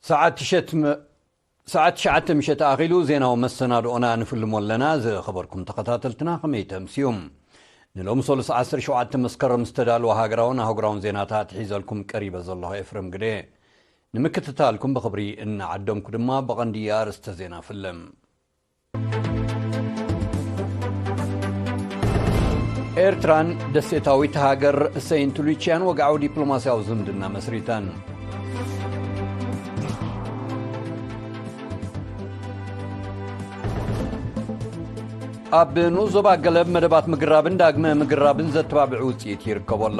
ሰዓት ትሸት ም-፣ ሰዓት ትሽዓተ ምሸት ኣኺሉ ዜናዊ መሰናድኦና ንፍልሞ ኣለና። ዝኸበርኩም ተኸታተልትና ከመይ ተምስዩም? ንሎሚ ሰሉስ ዓሰርተ ሸውዓተ መስከረም ዝተዳለወ ሃገራውን ኣህጉራውን ዜናታት ሒዘልኩም ቀሪበ ዘለኹ ኤፍሬም ግደ። ንምክትታልኩም ብኽብሪ እናዓደምኩ ድማ ብቐንዲ ኣርእስተ ዜና ፍልም። ኤርትራን ደሴታዊት ሃገር ሰይንት ሉቺያን ወግዓዊ ዲፕሎማስያዊ ዝምድና መስሪተን። ኣብ ንኡስ ዞባ ገለብ መደባት ምግራብን ዳግመ ምግራብን ዘተባብዕ ውጽኢት ይርከቦ ኣሎ።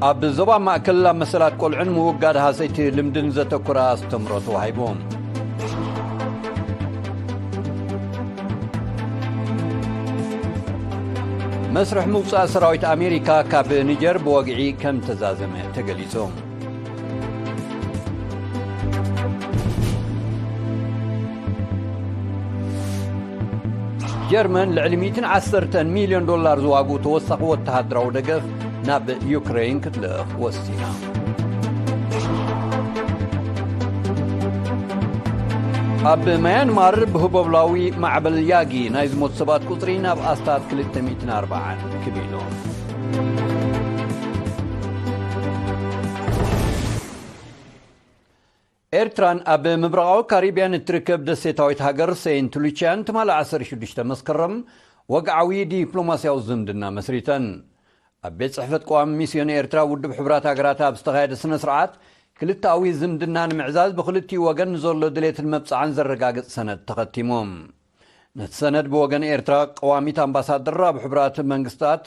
ኣብ ዞባ ማእከል ኣብ መሰላት ቆልዑን ምውጋድ ሃሰይቲ ልምድን ዘተኮረ ኣስተምህሮ ተዋሂቡ። መስርሕ ምውጻእ ሰራዊት ኣሜሪካ ካብ ኒጀር ብወግዒ ከም ተዛዘመ ተገሊጹ። ጀርመን ልዕሊ ሚእትን ዓሰርተን ሚልዮን ዶላር ዝዋግኡ ተወሳኺ ወተሃደራዊ ደገፍ ናብ ዩክረይን ክትልእኽ ወሲና። ኣብ ማያንማር ብህቦብላዊ ማዕበል ያጊ ናይ ዝሞቱ ሰባት ቁጽሪ ናብ ኣስታት ክልተ ሚእትን ኣርባዓን ክብ ኢሉ። ኤርትራን ኣብ ምብራቓዊ ካሪብያን እትርከብ ደሴታዊት ሃገር ሴንት ሉቺያን ትማሊ ዓሰርተ ሽዱሽተ መስከረም ወግዓዊ ዲፕሎማስያዊ ዝምድና መስሪተን። ኣብ ቤት ጽሕፈት ቀዋሚ ሚስዮን ኤርትራ ውድብ ሕቡራት ሃገራት ኣብ ዝተኻየደ ስነ ስርዓት፣ ክልተኣዊ ዝምድና ንምዕዛዝ ብኽልቲኡ ወገን ንዘሎ ድሌትን መብጽዓን ዘረጋግጽ ሰነድ ተኸቲሙ። ነቲ ሰነድ ብወገን ኤርትራ ቀዋሚት ኣምባሳደር ኣብ ሕቡራት መንግስታት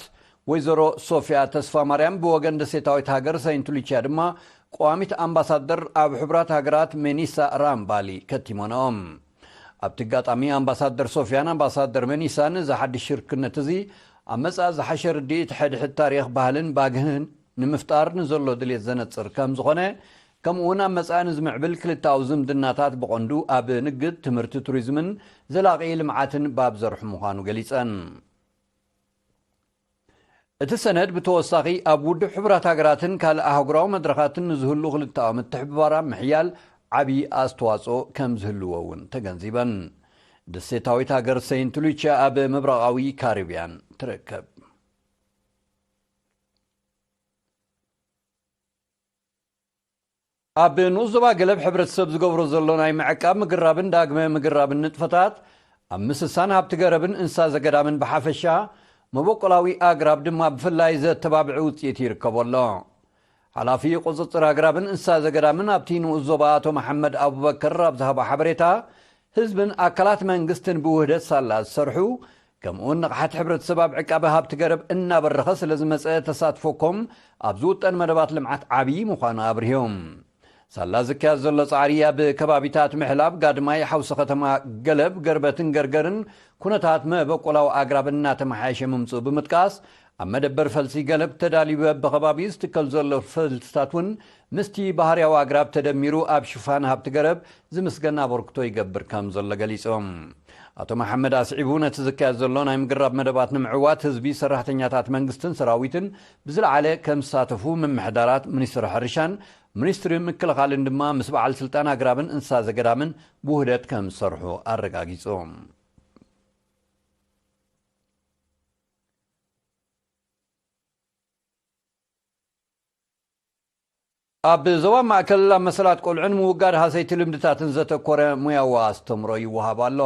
ወይዘሮ ሶፊያ ተስፋ ማርያም፣ ብወገን ደሴታዊት ሃገር ሰይንት ሉቺያ ድማ ቀዋሚት ኣምባሳደር ኣብ ሕቡራት ሃገራት ሜኒሳ ራምባሊ ከቲሞንኦም። ኣብቲ ኣጋጣሚ ኣምባሳደር ሶፊያን ኣምባሳደር ሜኒሳን እዚ ሓድሽ ሽርክነት እዚ ኣብ መጻኢ ዝሓሸ ርድኢት፣ ሕድሕድ ታሪኽ፣ ባህልን ባግህን ንምፍጣር ንዘሎ ድሌት ዘነጽር ከም ዝኾነ፣ ከምኡ እውን ኣብ መጻኢ ንዝምዕብል ክልተኣዊ ዝምድናታት ብቐንዱ ኣብ ንግድ፣ ትምህርቲ፣ ቱሪዝምን ዘላቒ ልምዓትን ባብ ዘርሑ ምዃኑ ገሊጸን። እቲ ሰነድ ብተወሳኺ ኣብ ውድብ ሕቡራት ሃገራትን ካልእ ኣህጉራዊ መድረኻትን ንዝህሉ ክልተኣዊ ምትሕብባራ ምሕያል ዓብዪ ኣስተዋጽኦ ከም ዝህልዎ እውን ተገንዚበን። ደሴታዊት ሃገር ሰይንት ሉቺያ ኣብ ምብራቓዊ ካሪብያን ትርከብ። ኣብ ንኡስ ዞባ ገለብ ሕብረተሰብ ዝገብሮ ዘሎ ናይ ምዕቃብ፣ ምግራብን ዳግመ ምግራብን ንጥፈታት፣ ኣብ ምስሳን ሃብቲ ገረብን እንስሳ ዘገዳምን ብሓፈሻ፣ መበቆላዊ ኣግራብ ድማ ብፍላይ ዘተባብዕ ውጽኢት ይርከቦ ኣሎ። ሓላፊ ቁጽጽር ኣግራብን እንስሳ ዘገዳምን ኣብቲ ንኡስ ዞባ ኣቶ መሓመድ ኣቡበከር ኣብ ዝሃቦ ሓበሬታ፣ ህዝብን ኣካላት መንግስትን ብውህደት ሳላ ዝሰርሑ፣ ከምኡውን ንቕሓት ሕብረተሰብ ኣብ ዕቃበ ሃብቲ ገረብ እናበረኸ ስለ ዝመጸ፣ ተሳትፎኩም ኣብ ዝውጠን መደባት ልምዓት ዓብዪ ምዃኑ ኣብርሂዮም። ሳላ ዝካየድ ዘሎ ጻዕሪ ኣብ ከባቢታት ምሕላብ ጋድማይ፣ ሓውሲ ከተማ ገለብ፣ ገርበትን ገርገርን ኩነታት መበቆላዊ ኣግራብ እናተመሓየሸ ምምጽኡ ብምጥቃስ፣ ኣብ መደበር ፈልሲ ገለብ ተዳልዩ በብኸባቢኡ ዝትከል ዘሎ ፈልስታት እውን ምስቲ ባህርያዊ ኣግራብ ተደሚሩ ኣብ ሽፋን ሃብቲ ገረብ ዝምስገን ኣበርክቶ ይገብር ከም ዘሎ ገሊጾም። ኣቶ መሓመድ ኣስዒቡ፣ ነቲ ዝካየድ ዘሎ ናይ ምግራብ መደባት ንምዕዋት ህዝቢ፣ ሰራሕተኛታት መንግስትን ሰራዊትን ብዝለዓለ ከም ዝሳተፉ ምምሕዳራት፣ ሚኒስትሪ ሕርሻን ሚኒስትሪ ምክልኻልን ድማ ምስ በዓል ስልጣን ኣግራብን እንስሳ ዘገዳምን ብውህደት ከም ዝሰርሑ ኣረጋጊጹ። ኣብ ዞባ ማእከል ኣብ መሰላት ቆልዑን ምውጋድ ሃሰይቲ ልምድታትን ዘተኮረ ሙያዊ ኣስተምሮ ይወሃብ ኣሎ።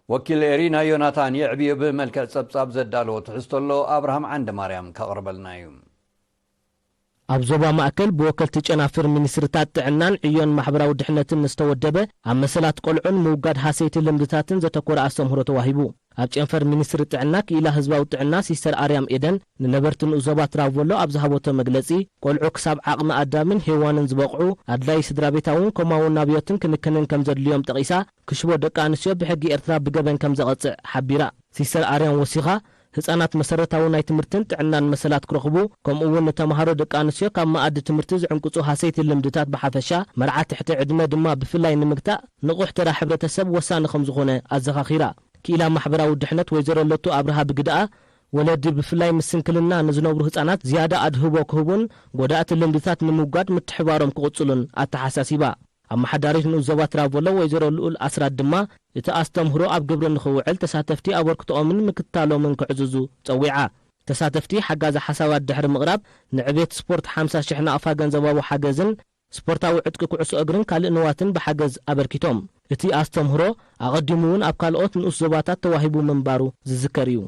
ወኪል ኤሪና ዮናታን የዕብዮ ብመልክዕ ጸብጻብ ዘዳለዎ ትሕዝቶ ኣሎ፣ ኣብርሃም ዓንደ ማርያም ከቕርበልና እዩ። ኣብ ዞባ ማእከል ብወከልቲ ጨናፍር ሚኒስትርታት ጥዕናን ዕዮን ማሕበራዊ ድሕነትን ዝተወደበ ኣብ መሰላት ቆልዑን ምውጋድ ሃሰይቲ ልምድታትን ዘተኮረ ኣስተምህሮ ተዋሂቡ። ኣብ ጨንፈር ሚኒስትሪ ጥዕና ክኢላ ህዝባዊ ጥዕና ሲስተር ኣርያም ኤደን ንነበርቲ ንኡስ ዞባ ትራቮሎ ኣብ ዝሃበቶ መግለጺ፣ ቆልዑ ክሳብ ዓቕሚ ኣዳምን ሄዋንን ዝበቕዑ ኣድላዪ ስድራ ቤታውን ኮማውን ናብዮትን ክንክንን ከም ዘድልዮም ጠቒሳ፣ ክሽቦ ደቂ ኣንስትዮ ብሕጊ ኤርትራ ብገበን ከም ዘቐጽዕ ሓቢራ። ሲስተር ኣርያም ወሲኻ፣ ህጻናት መሰረታዊ ናይ ትምህርትን ጥዕናን መሰላት ክረኽቡ፣ ከምኡ እውን ንተማሃሮ ደቂ ኣንስትዮ ካብ መኣዲ ትምህርቲ ዝዕንቅጹ ሃሰይቲ ልምድታት ብሓፈሻ፣ መርዓ ትሕቲ ዕድመ ድማ ብፍላይ ንምግታእ ንቑሕ ተራ ሕብረተሰብ ወሳኒ ከም ዝኾነ ኣዘኻኺራ። ክኢላ ማሕበራዊ ድሕነት ወይዘሮ ለቱ ኣብርሃ ብግደኣ፣ ወለዲ ብፍላይ ምስ ስንክልና ንዝነብሩ ህጻናት ዝያዳ ኣድህቦ ክህቡን ጎዳእቲ ልምድታት ንምውጋድ ምትሕባሮም ክቕጽሉን ኣተሓሳሲባ። ኣመሓዳሪት ንኡስ ዞባ ትራቮሎ ወይዘሮ ልኡል ኣስራት ድማ እቲ ኣስተምህሮ ኣብ ግብሪ ንኽውዕል ተሳተፍቲ ኣበርክቶኦምን ምክትታሎምን ክዕዝዙ ጸዊዓ። ተሳተፍቲ ሓጋዚ ሓሳባት ድሕሪ ምቕራብ ንዕቤት ስፖርት ሓምሳ ሽሕ ናቕፋ ገንዘባዊ ሓገዝን ስፖርታዊ ዕጥቂ ኩዕሶ እግርን ካልእ ንዋትን ብሓገዝ ኣበርኪቶም። እቲ ኣስተምህሮ ኣቐዲሙ እውን ኣብ ካልኦት ንኡስ ዞባታት ተዋሂቡ ምንባሩ ዝዝከር እዩ።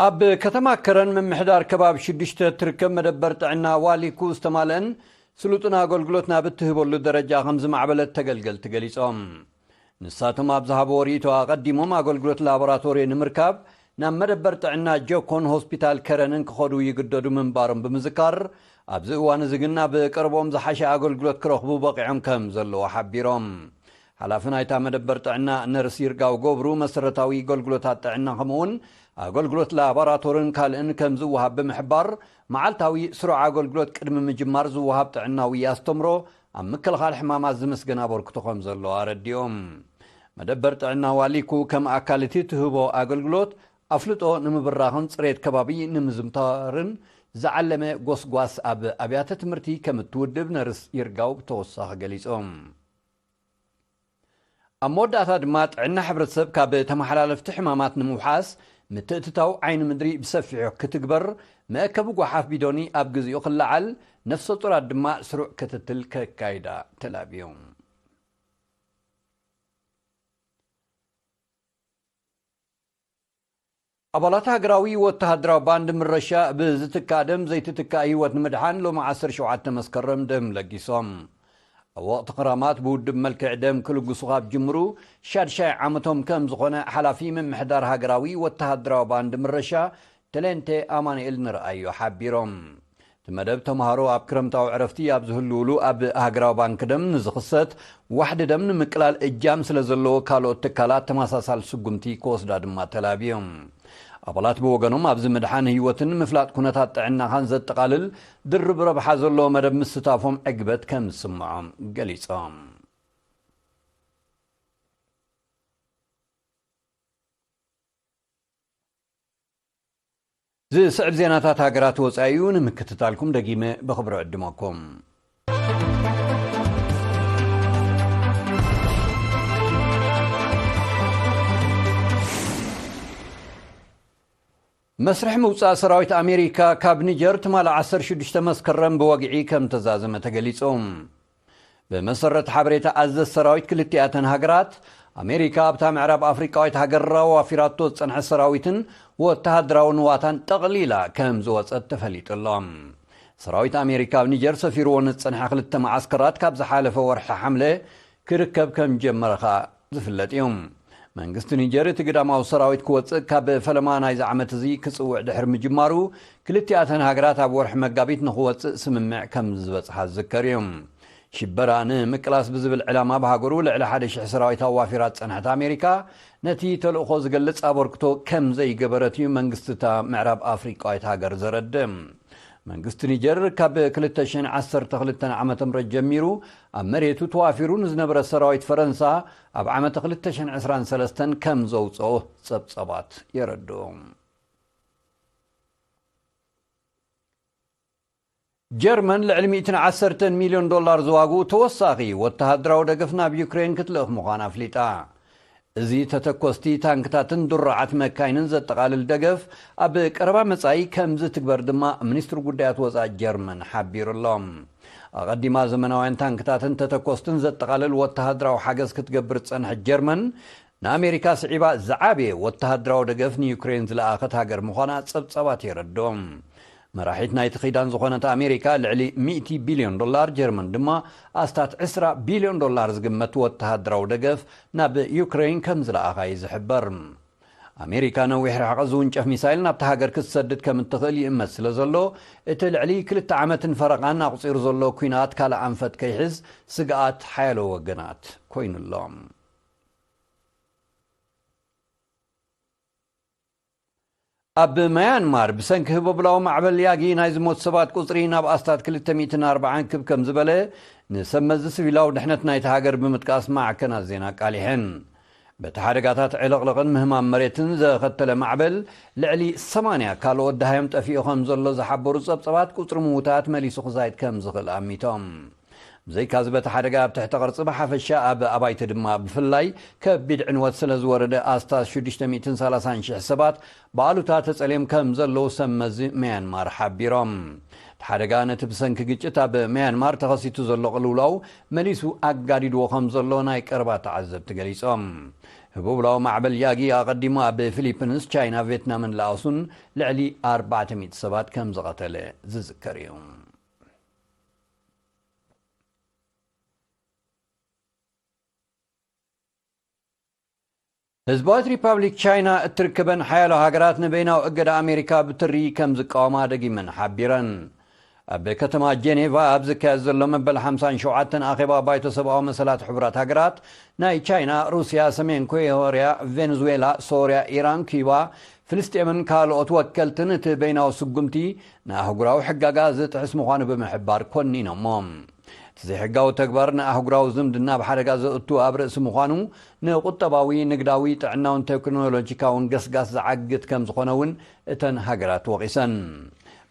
ኣብ ከተማ ከረን ምምሕዳር ከባቢ ሽዱሽተ እትርከብ መደበር ጥዕና ዋሊኩ ዝተማልአን ስሉጥን ኣገልግሎት ናብ እትህበሉ ደረጃ ከም ዝማዕበለት ተገልገልቲ ገሊጾም። ንሳቶም ኣብ ዝሃብዎ ርእይቶ ኣቐዲሞም ኣገልግሎት ላቦራቶሪ ንምርካብ ናብ መደበር ጥዕና ጆኮን ሆስፒታል ከረንን ክኸዱ ይግደዱ ምንባሮም ብምዝካር፣ ኣብዚ እዋን እዚ ግን ኣብ ቀረብኦም ዝሓሸ ኣገልግሎት ክረኽቡ በቒዖም ከም ዘለዉ ሓቢሮም። ሓላፊ ናይታ መደበር ጥዕና ነርስ ይርጋው ገብሩ መሰረታዊ ኣገልግሎታት ጥዕና ከምኡውን ኣገልግሎት ላቦራቶርን ካልእን ከም ዝወሃብ ብምሕባር፣ መዓልታዊ ስሩዕ ኣገልግሎት ቅድሚ ምጅማር ዝወሃብ ጥዕናዊ ኣስተምሮ ኣብ ምክልኻል ሕማማት ዝምስገን ኣበርክቶ ከም ዘለዎ ኣረዲኦም። መደበር ጥዕና ዋሊኩ ከም ኣካል እቲ ትህቦ ኣገልግሎት ኣፍልጦ ንምብራኽን ጽሬት ከባቢ ንምዝምታርን ዝዓለመ ጎስጓስ ኣብ ኣብያተ ትምህርቲ ከም እትውድብ ነርስ ይርጋው ብተወሳኺ ገሊጾም። ኣብ መወዳእታ ድማ ጥዕና ሕብረተሰብ ካብ ተመሓላለፍቲ ሕማማት ንምውሓስ ምትእትታው ዓይኒ ምድሪ ብሰፊሑ ክትግበር፣ መእከቢ ጓሓፍ ቢዶኒ ኣብ ግዚኡ ክለዓል፣ ነፍሰ ጡራት ድማ ስሩዕ ክትትል ከካይዳ ተላብዮም። ኣባላት ሃገራዊ ወተሃደራዊ ባንድ ምረሻ ብዝትካእ ደም ዘይትትካእ ህይወት ንምድሓን ሎሚ ዓሰርተ ሸውዓተ መስከረም ደም ለጊሶም። ኣብ ወቕቲ ክራማት ብውድብ መልክዕ ደም ክልግሱ ካብ ጅምሩ ሻድሻይ ዓመቶም ከም ዝኾነ ሓላፊ ምምሕዳር ሃገራዊ ወተሃደራዊ ባንድ ምረሻ ተሌንቴ ኣማኑኤል ንርኣዮ ሓቢሮም። እቲ መደብ ተምሃሮ ኣብ ክረምታዊ ዕረፍቲ ኣብ ዝህልውሉ ኣብ ሃገራዊ ባንክ ደም ንዝኽሰት ዋሕዲ ደም ንምቅላል እጃም ስለ ዘለዎ ካልኦት ትካላት ተመሳሳሊ ስጉምቲ ክወስዳ ድማ ተላብዮም። ኣባላት ብወገኖም ኣብዚ ምድሓን ህይወትን ምፍላጥ ኩነታት ጥዕናኻን ዘጠቓልል ድርብ ረብሓ ዘለዎ መደብ ምስታፎም ዕግበት ከም ዝስምዖም ገሊጾም። ዝስዕብ ዜናታት ሃገራት ወጻኢ እዩ። ንምክትታልኩም ደጊመ ብኽብሪ ዕድመኩም። መስርሕ ምውጻእ ሰራዊት ኣሜሪካ ካብ ኒጀር ትማሊ ዓሰርተ ሽዱሽተ መስከረም ብወግዒ ከም ተዛዘመ ተገሊጹ። ብመሰረት ሓበሬታ ኣዘዝ ሰራዊት ክልቲኣተን ሃገራት፣ ኣሜሪካ ኣብታ ምዕራብ ኣፍሪቃዊት ሃገር ኣዋፊራቶ ዝጸንሐ ሰራዊትን ወተሃደራዊ ንዋታን ጠቕሊላ ከም ዝወጸት ተፈሊጡ ኣሎ። ሰራዊት ኣሜሪካ ኣብ ኒጀር ሰፊርዎ ንዝጸንሐ ክልተ መዓስከራት ካብ ዝሓለፈ ወርሒ ሓምለ ክርከብ ከም ጀመረ ከኣ ዝፍለጥ እዩ። መንግስቲ ኒጀር እቲ ግዳማዊ ሰራዊት ክወጽእ ካብ ፈለማ ናይዚ ዓመት እዚ ክጽውዕ ድሕሪ ምጅማሩ፣ ክልቲኣተን ሃገራት ኣብ ወርሒ መጋቢት ንኽወጽእ ስምምዕ ከም ዝበጽሓ ዝዝከር እዩ። ሽበራ ንምቅላስ ብዝብል ዕላማ ብሃገሩ ልዕሊ ሓደ ሽሕ ሰራዊት ኣዋፊራ ዝጸንሐት ኣሜሪካ፣ ነቲ ተልእኾ ዝገልጽ ኣበርክቶ ከም ዘይገበረት እዩ መንግስቲ እታ ምዕራብ ኣፍሪቃዊት ሃገር ዘረድእ። መንግስቲ ኒጀር ካብ ክልተ ሽሕን ዓሰርተ ክልተን ዓመተ ምህረት ጀሚሩ ኣብ መሬቱ ተዋፊሩ ንዝነበረ ሰራዊት ፈረንሳ ኣብ ዓመተ ክልተ ሽሕን ዕስራን ሰለስተን ከም ዘውጽኦ ጸብጸባት የረድኡ። ጀርመን ልዕሊ ሚእትን ዓሰርተን ሚልዮን ዶላር ዝዋግኡ ተወሳኺ ወተሃደራዊ ደገፍ ናብ ዩክሬን ክትልእኽ ምዃና ኣፍሊጣ። እዚ ተተኮስቲ ታንክታትን ድሩዓት መካይንን ዘጠቓልል ደገፍ ኣብ ቀረባ መጻኢ ከም ዝትግበር ድማ ሚኒስትሪ ጉዳያት ወጻኢ ጀርመን ሓቢሩ ኣሎ። ኣቐዲማ ዘመናውያን ታንክታትን ተተኮስትን ዘጠቓልል ወተሃደራዊ ሓገዝ ክትገብር ዝጸንሐት ጀርመን፣ ንኣሜሪካ ስዒባ ዝዓበየ ወተሃደራዊ ደገፍ ንዩክሬን ዝለኣኸት ሃገር ምዃና ጸብጻባት የረድኦም። መራሒት ናይቲ ኺዳን ዝኾነት ኣሜሪካ ልዕሊ ሚእቲ ቢልዮን ዶላር፣ ጀርመን ድማ ኣስታት ዕስራ ቢልዮን ዶላር ዝግመት ወተሃደራዊ ደገፍ ናብ ዩክሬን ከም ዝለኣኻ እዩ ዝሕበር። ኣሜሪካ ነዊሕ ርሕቀት ዝውንጨፍ ሚሳይል ናብታ ሃገር ክትሰድድ ከም እትኽእል ይእመት ስለ ዘሎ፣ እቲ ልዕሊ ክልተ ዓመትን ፈረቓን ኣቑጺሩ ዘሎ ኲናት ካልእ ኣንፈት ከይሕዝ ስግኣት ሓያሎ ወገናት ኮይኑ ኣሎ። ኣብ ማያንማር ብሰንኪ ህቦብላዊ ማዕበል ያጊ ናይ ዝሞቱ ሰባት ቁጽሪ ናብ ኣስታት ክልተ ሚእትን ኣርባዓን ክብ ከም ዝበለ ንሰብ መዚ ሲቪላዊ ድሕነት ናይቲ ሃገር ብምጥቃስ ማዕከናት ዜና ኣቃሊሐን። በቲ ሓደጋታት ዕልቕልቕን ምህማም መሬትን ዘኸተለ ማዕበል፣ ልዕሊ ሰማንያ ካልኦት ደሃዮም ጠፊኡ ከም ዘሎ ዝሓበሩ ጸብጸባት፣ ቁጽሪ ምዉታት መሊሱ ክዛይድ ከም ዝኽእል ኣሚቶም። ብዘይካዚ፣ በቲ ሓደጋ ኣብ ትሕቲ ቅርጺ ብሓፈሻ፣ ኣብ ኣባይቲ ድማ ብፍላይ ከቢድ ዕንወት ስለ ዝወረደ፣ ኣስታት ሽዱሽተ ሚእትን ሰላሳን ሽሕ ሰባት ብኣሉታ ተጸልዮም ከም ዘለዉ ሰብ መዚ ምያንማር ሓቢሮም። እቲ ሓደጋ ነቲ ብሰንኪ ግጭት ኣብ ምያንማር ተኸሲቱ ዘሎ ቅልውላው መሊሱ ኣጋዲድዎ ከም ዘሎ ናይ ቀረባ ተዓዘብቲ ገሊጾም። ህቡብላዊ ማዕበል ያጊ ኣቐዲሙ ኣብ ፊሊፒንስ፣ ቻይና፣ ቪየትናምን ላኦስን ልዕሊ ኣርባዕተ ሚእቲ ሰባት ከም ዝቐተለ ዝዝከር እዩ። ህዝባዊት ሪፓብሊክ ቻይና እትርከበን ሓያሎ ሃገራት ንበይናዊ እገዳ ኣሜሪካ ብትሪ ከም ዝቃወማ ደጊመን ሓቢረን። ኣብ ከተማ ጄኔቫ ኣብ ዝካየድ ዘሎ መበል ሓምሳን ሸውዓተን ኣኼባ ባይቶ ሰብኣዊ መሰላት ሕቡራት ሃገራት፣ ናይ ቻይና፣ ሩስያ፣ ሰሜን ኮርያ፣ ቬንዙዌላ፣ ሶርያ፣ ኢራን፣ ኪባ፣ ፍልስጤምን ካልኦት ወከልትን እቲ በይናዊ ስጉምቲ ንኣህጉራዊ ሕጋጋ ዝጥሕስ ምዃኑ ብምሕባር ኮኒኖሞ። እቲ ዘይሕጋዊ ተግባር ንኣህጉራዊ ዝምድና ኣብ ሓደጋ ዘእቱ ኣብ ርእሲ ምዃኑ፣ ንቁጠባዊ፣ ንግዳዊ፣ ጥዕናውን ቴክኖሎጂካውን ገስጋስ ዝዓግት ከም ዝኾነ እውን እተን ሃገራት ወቒሰን።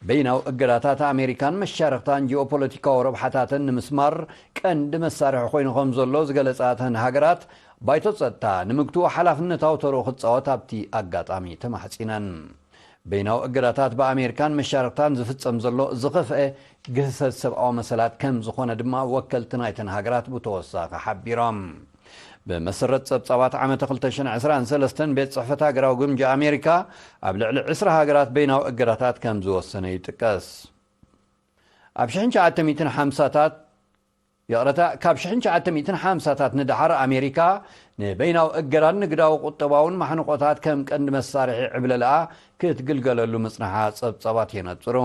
በይናዊ እገዳታት ኣሜሪካን መሻርኽታን ጂኦፖለቲካዊ ረብሓታተን ንምስማር ቀንዲ መሳርሒ ኮይኑ ከም ዘሎ ዝገለጻ እተን ሃገራት፣ ባይቶ ጸጥታ ንምግትኡ ሓላፍነታዊ ተርኡ ክጻወት ኣብቲ ኣጋጣሚ ተማሕጺነን። በይናዊ እገዳታት ብኣሜሪካን መሻርኽታን ዝፍጸም ዘሎ ዝኸፍአ ግህሰት ሰብኣዊ መሰላት ከም ዝኾነ ድማ ወከልቲ ናይተን ሃገራት ብተወሳኺ ሓቢሮም። ብመሰረት ጸብጻባት ዓመተ ክልተ ሽሕን ዕስራን ሰለስተን ቤት ጽሕፈት ሃገራዊ ግምጃ ኣሜሪካ፣ ኣብ ልዕሊ ዕስራ ሃገራት በይናዊ እገዳታት ከም ዝወሰነ ይጥቀስ። ኣብ ሽሕን ትሽዓተ ሚእትን ሓምሳታት፣ ይቕረታ፣ ካብ ሽሕን ትሽዓተ ሚእትን ሓምሳታት ንደሓር ኣሜሪካ ንበይናዊ እገዳን ንግዳዊ ቁጠባውን ማሕንቆታት ከም ቀንዲ መሳርሒ ዕብለለኣ ክትግልገለሉ ምጽንሓ ጸብጻባት የነጽሩ።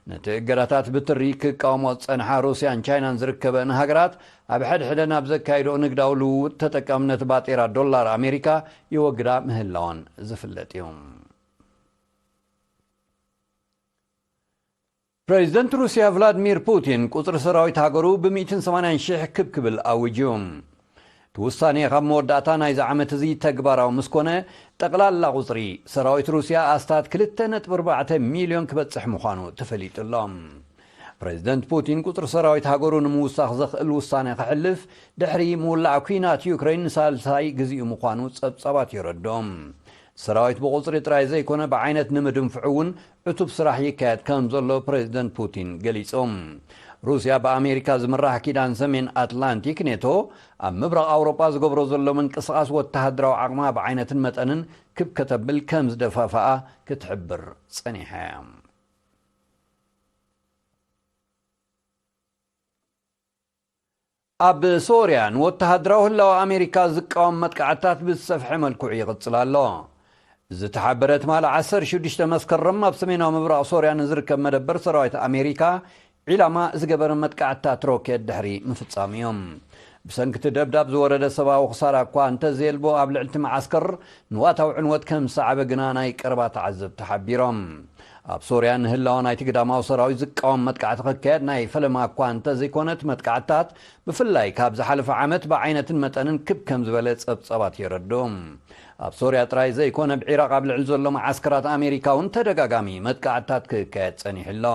ነቲ እገዳታት ብትሪ ክቃወሞ ዝጸንሓ ሩስያን ቻይናን ዝርከበን ሃገራት፣ ኣብ ሕድሕደን ኣብ ዘካይድኦ ንግዳዊ ልውውጥ ተጠቃምነት ባጤራ ዶላር ኣሜሪካ ይወግዳ ምህላወን ዝፍለጥ እዩ። ፕሬዚደንት ሩስያ ቭላድሚር ፑቲን ቁጽሪ ሰራዊት ሃገሩ ብ ሚእትን ሰማንያን ሽሕ ክብ ክብል ኣዊጁ። እቲ ውሳኔ ካብ መወዳእታ ናይዚ ዓመት እዚ ተግባራዊ ምስ ኮነ፣ ጠቕላላ ቁጽሪ ሰራዊት ሩስያ ኣስታት ክልተ ነጥቢ ኣርባዕተ ሚልዮን ክበጽሕ ምዃኑ ተፈሊጡ ኣሎ። ፕሬዚደንት ፑቲን ቁጽሪ ሰራዊት ሃገሩ ንምውሳኽ ዘኽእል ውሳኔ ከሕልፍ ድሕሪ ምውላዕ ኲናት ዩክሬን ንሳልሳይ ግዜኡ ምዃኑ ጸብጻባት የረድኦም። ሰራዊት ብቁጽሪ ጥራይ ዘይኮነ ብዓይነት ንምድንፍዑ እውን ዕቱብ ስራሕ ይካየድ ከም ዘሎ ፕሬዚደንት ፑቲን ገሊጾም። ሩስያ ብኣሜሪካ ዝምራሕ ኪዳን ሰሜን ኣትላንቲክ ኔቶ ኣብ ምብራቕ ኣውሮጳ ዝገብሮ ዘሎ ምንቅስቓስ ወተሃደራዊ ዓቕማ ብዓይነትን መጠንን ክብ ከተብል ከም ዝደፋፍኣ ክትሕብር ጸኒሓ እያ። ኣብ ሶርያ ንወተሃደራዊ ህላወ ኣሜሪካ ዝቃወም መጥቃዕትታት ብዝሰፍሐ መልክዑ ይቕጽል ኣሎ። ዝተሓበረ ትማሊ ዓሰርተ ሽዱሽተ መስከረም ኣብ ሰሜናዊ ምብራቕ ሶርያ ንዝርከብ መደበር ሰራዊት ኣሜሪካ ዒላማ ዝገበረ መጥቃዕትታት ሮኬት ድሕሪ ምፍጻሙ እዮም። ብሰንኪ እቲ ደብዳብ ዝወረደ ሰብኣዊ ክሳራ እኳ እንተዘየልቦ፣ ኣብ ልዕሊ እቲ መዓስከር ንዋታዊ ዕንወት ከም ዝሰዓበ ግና ናይ ቀረባ ተዓዘብቲ ሓቢሮም። ኣብ ሶርያ ንህላወ ናይቲ ግዳማዊ ሰራዊት ዝቃወም መጥቃዕቲ ክካየድ ናይ ፈለማ እኳ እንተዘይኮነ፣ እቲ መጥቃዕትታት ብፍላይ ካብ ዝሓለፈ ዓመት ብዓይነትን መጠንን ክብ ከም ዝበለ ጸብጻባት የረድኡ። ኣብ ሶርያ ጥራይ ዘይኮነ፣ ኣብ ዒራቕ ኣብ ልዕሊ ዘሎ መዓስከራት ኣሜሪካ እውን ተደጋጋሚ መጥቃዕትታት ክካየድ ጸኒሑ ኣሎ።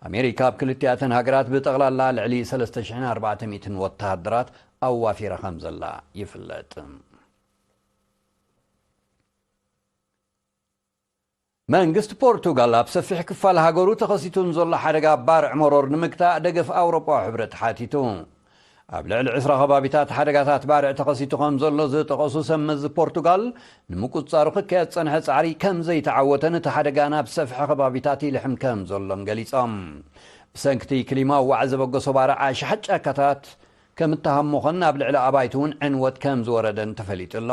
ኣሜሪካ ኣብ ክልቲኣተን ሃገራት ብጠቕላላ ልዕሊ ሰለስተ ሽሕን ኣርባዕተ ሚእትን ወተሃደራት ኣዋፊራ ከም ዘላ ይፍለጥ። መንግስቲ ፖርቱጋል ኣብ ሰፊሕ ክፋል ሃገሩ ተኸሲቱ ንዘሎ ሓደጋ ባርዕ መሮር ንምግታእ ደገፍ ኣውሮጳዊ ሕብረት ሓቲቱ። ኣብ ልዕሊ ዕስራ ከባቢታት ሓደጋታት ባርዕ ተኸሲቱ ከም ዘሎ ዝጠቐሱ ሰብ መዚ ፖርቱጋል፣ ንምቁጽጻሩ ክካየድ ዝጸንሐ ጻዕሪ ከም ዘይተዓወተን እቲ ሓደጋ ናብ ዝሰፍሐ ከባቢታት ይልሕም ከም ዘሎን ገሊጾም። ብሰንኪ እቲ ክሊማ ዋዕ ዘበገሶ ባርዕ ኣሽሓት ጫካታት ከም እተሃሞኸን ኣብ ልዕሊ ኣባይቲ እውን ዕንወት ከም ዝወረደን ተፈሊጡ ኣሎ።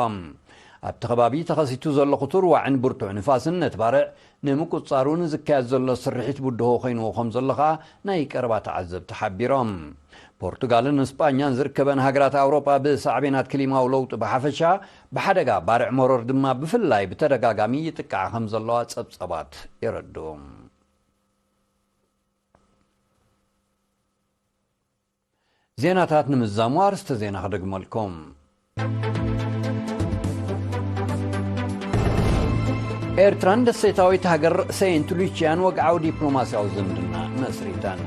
ኣብቲ ከባቢ ተኸሲቱ ዘሎ ክቱር ዋዕን ብርቱዕ ንፋስን ነቲ ባርዕ ንምቁጽጻሩ ንዝካየድ ዘሎ ስርሒት ብድሆ ኮይንዎ ከም ዘሎ ኸኣ ናይ ቀረባ ተዓዘብቲ ሓቢሮም። ፖርቱጋልን ስጳኛን ዝርከበን ሃገራት ኣውሮጳ ብሳዕቤናት ክሊማዊ ለውጢ ብሓፈሻ፣ ብሓደጋ ባርዕ መሮር ድማ ብፍላይ ብተደጋጋሚ ይጥቃዓ ከም ዘለዋ ጸብጸባት የረድኡ። ዜናታት ንምዛሙ ኣርእስተ ዜና ክደግመልኩም። ኤርትራን ደሴታዊት ሃገር ሴንት ሉቺያን ወግዓዊ ዲፕሎማስያዊ ዝምድና መስሪተን።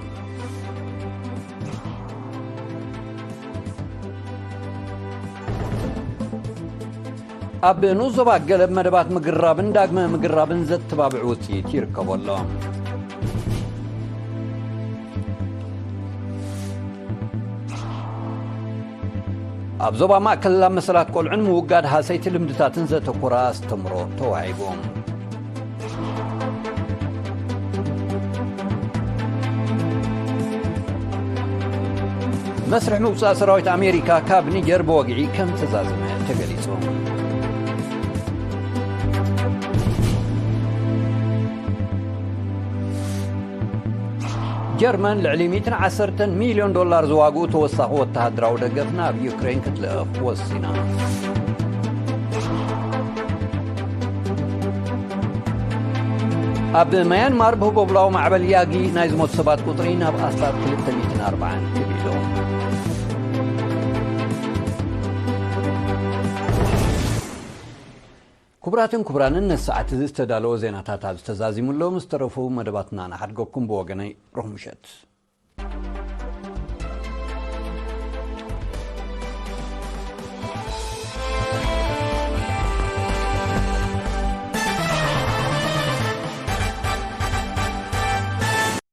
ኣብ ንኡስ ዞባ ገለ መደባት ምግራብን ዳግመ ምግራብን ዘተባብዕ ውጽኢት ይርከቦ ኣሎ። ኣብ ዞባ ማእከል ኣብ መሰላት ቆልዑን ምውጋድ ሃሰይቲ ልምድታትን ዘተኮረ ኣስተምሮ ተዋሂቡ። መስርሕ ምውጻእ ሰራዊት ኣሜሪካ ካብ ኒጀር ብወግዒ ከም ተዛዘመ ተገሊጹ። ጀርመን ልዕሊ ሚእትን ዓሰርተን ሚልዮን ዶላር ዝዋግኡ ተወሳኺ ወተሃደራዊ ደገፍ ናብ ዩክሬን ክትልእኽ ወሲና። ኣብ ማያንማር ብህቦብላዊ ማዕበል ያጊ ናይ ዝሞቱ ሰባት ቁጽሪ ናብ ኣስታት ክልተ ሚእትን ኣርባዓን ክብ ኢሉ። ክቡራትን ክቡራንን፣ ነዚ ሰዓት እዚ ዝተዳለወ ዜናታት ኣብዚ ተዛዚሙ ኣሎ። ምስ ተረፉ መደባትና ንሓድገኩም። ብወገነይ ሩኽ ምሸት።